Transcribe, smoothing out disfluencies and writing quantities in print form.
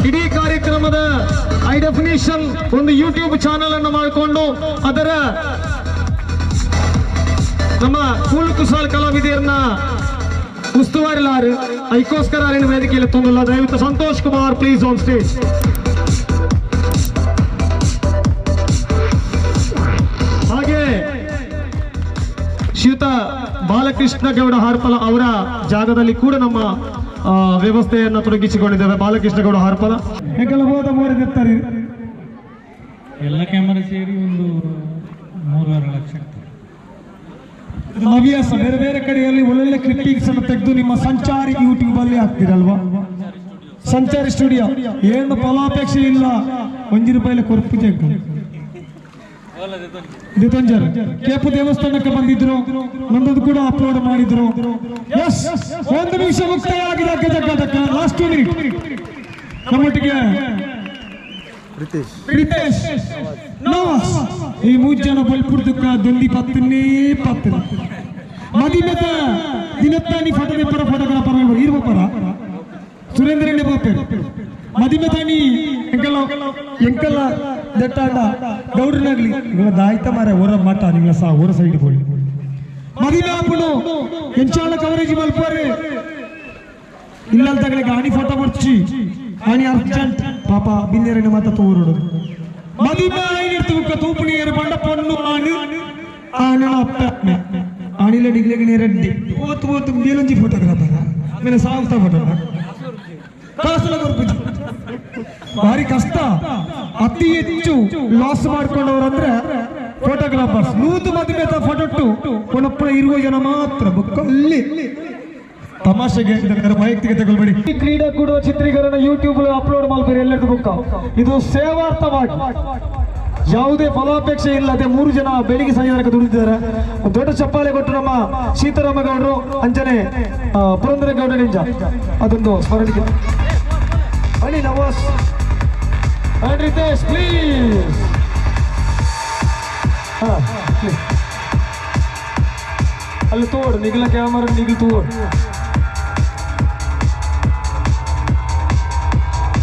ಇಡೀ ಕಾರ್ಯಕ್ರಮದ high definition ಒಂದು ಯೂಟ್ಯೂಬ್ ಚಾನೆಲ್ ಅನ್ನು ಮಾಡಿಕೊಂಡು ಅದರ ನಮ್ಮ ಕೂಲು ಕುಸಾಲ್ ಕಲಾವಿದರನ್ನ ಉಸ್ತುವಾರಿಲಾರು ಐಕೋಸ್ಕರ ಅರಿನ ವೇದಿಕೆಯಲ್ಲಿ ತೊಂದಿಲ್ಲ. ದಯವಿಟ್ಟು Santosh Kumar, please on stage. ಹಾಗೆ ಶ್ರೀಯುತ ಬಾಲಕೃಷ್ಣ ಗೌಡ ಹಾರ್ಪಲ ಅವರ ಜಾಗದಲ್ಲಿ ಕೂಡ ನಮ್ಮ ವ್ಯವಸ್ಥೆಯನ್ನು ತೊಡಗಿಸಿಕೊಂಡಿದ್ದೇವೆ. ಬಾಲಕೃಷ್ಣ ಗೌಡ ಹಾರ್ಪಲ ಎಂಕೆಲ್ಲ ಹೋದ ಮೋರಿದಿರ್ತಾರೆ. ಎಲ್ಲ ಕ್ಯಾಮರಾ ಸೇರಿ ಒಂದು 3.5 ಲಕ್ಷ ಆಗ್ತದೆ. ಇದು ಹವ್ಯಾಸ. ಬೇರೆ ಬೇರೆ ಕಡೆಯಲ್ಲಿ ಒಳ್ಳೊಳ್ಳೆ ಕ್ಲಿಪ್ಪಿಂಗ್ಸ್ ಅನ್ನು ತೆಗೆದು ನಿಮ್ಮ ಸಂಚಾರಿ ಯೂಟ್ಯೂಬ್ ಅಲ್ಲಿ ಹಾಕ್ತಿರಲ್ವಾ? ಸಂಚಾರಿ ಸ್ಟುಡಿಯೋ. ಏನು ಫಲಾಪೇಕ್ಷೆ ಇಲ್ಲ, 1 ರೂಪಾಯಿಲ ಕೊರ್ಪು ಜಗ್ಗು ತೊಂಜರ್. ಕೇಪು ದೇವಸ್ಥಾನಕ್ಕೆ ಬಂದಿದ್ರು, ನಂದದ್ದು ಕೂಡ ಅಪ್ಲೋಡ್ ಮಾಡಿದ್ರು. ಎಸ್, ಒಂದು ನಿಮಿಷ ಮುಕ್ತಾಯ ಆಗಿದೆ. ಜಗ್ಗಾಟಕ್ಕ ಲಾಸ್ಟ್ 2 ಮಿನಿಟ್. ನಮ್ಮೊಟ್ಟಿಗೆ ರಿತೇಶ್, ನವಾಸ್, ಈ ಮೂರು ಜನ ಬಲ್ಪುಡ್ದಕ್ಕ ದೊಂದಿ ಪತ್ತನೇ ಪತ್ತು ಮದಿಮೆದ ದಿನತ್ತಾನಿ ಫೋಟೋ ಪರ ಫೋಟೋಗ್ರಾಫರ್ ಇರುವ ಪರ ಸುರೇಂದ್ರ ಬಾಪೆ ಮದಿಮೆತಾನಿ ಎಂಕಲ್ಲ ಎಂಕಲ್ಲ ದಟ್ಟಾಂಡ ಗೌಡ್ರನಾಗ್ಲಿ ಇವ ದಾಯ್ತ ಮಾರೆ ಹೊರ ಮಠ ನಿಂಗಳ ಸಾ ಹೊರ ಸೈಡ್ ಬೋಳಿ ಮದಿಮೆ ಆಪುನು ಎಂಚಾಳ ಕವರೇಜ್ ಮಲ್ಪರೆ ಇಲ್ಲಲ್ ತಗಲಿಗೆ ಆಣಿ ಫೋಟೋ ಬರ್ಚಿ ಆಣಿ ಅರ್ಜೆಂಟ್ ಪಾಪ ಬಿಂದೇರನ್ನು ಮಾತ ತೋರೋಡು. ಮದಿಮೆ ಆಯ್ನಿರ್ತು ಬುಕ್ಕ ತೂಪುಣಿಯರು ಬಂಡ ಪೊಣ್ಣು ಆಣು ಆಣನ ಅಪ್ಪ ಅಮ್ಮೆ ಆಣಿಲ ಡಿಗ್ಲಿಗೆ ರೆಡ್ಡಿ ಓತು ಓತು ಮೇಲೊಂಜಿ ಫೋಟೋಗ್ರಾಫರ್ ಆಮೇಲೆ ಸಾವುತ ಫೋಟೋ ಕಾಸುಲ ಕೊರ್ಪುಜಿ. ಭಾರಿ ಕಷ್ಟ. ಅತಿ ಹೆಚ್ಚು ಲಾಸ್ ಮಾಡ್ಕೊಂಡವ್ರಂದ್ರೆ ಫೋಟೋಗ್ರಾಫರ್ಸ್. 100 ಮದುವೆ ಫೋಟೋ ಕೊನಪ್ಪಳ ಇರುವ ಜನ ಮಾತ್ರ ಬುಕ್ಕಲ್ಲಿ. ತಮಾಷೆಗೆ, ಇದನ್ನ ವೈಯಕ್ತಿಕ ತಗೊಳ್ಬೇಡಿ. ಈ ಕ್ರೀಡಾಕೂಟದ ಚಿತ್ರೀಕರಣ ಯೂಟ್ಯೂಬ್ ಅಪ್ಲೋಡ್ ಮಾಡ್ಬೇಡಿ ಎಲ್ಲರಿಗೂ ಬುಕ್ಕ. ಇದು ಸೇವಾರ್ಥವಾಗಿ, ಯಾವುದೇ ಫಲಾಪೇಕ್ಷೆ ಇಲ್ಲದೆ ಮೂರು ಜನ ಬೆಳಿಗ್ಗೆ ಸಂಜೆ ತನಕ ದುಡಿದಿದ್ದಾರೆ. ಒಂದು ದೊಡ್ಡ ಚಪ್ಪಾಳೆ ಕೊಟ್ಟು ನಮ್ಮ ಸೀತಾರಾಮಗೌಡರು ಅಂಜನೆ ಪುರಂದರಗೌಡ ನಿಂಜ ಅದೊಂದು ಸ್ಮರಣಿಕೆ. ಬನ್ನಿ ನವಾಸ್ ಅಂಡ್ ರಿತೇಶ್, ಪ್ಲೀಸ್. ಹಾ, please. ಅಲ್ಲಿ ತೋಡು ನಿಗಲ ಕ್ಯಾಮರಾ ನಿಗಲ್ ತೋಡು.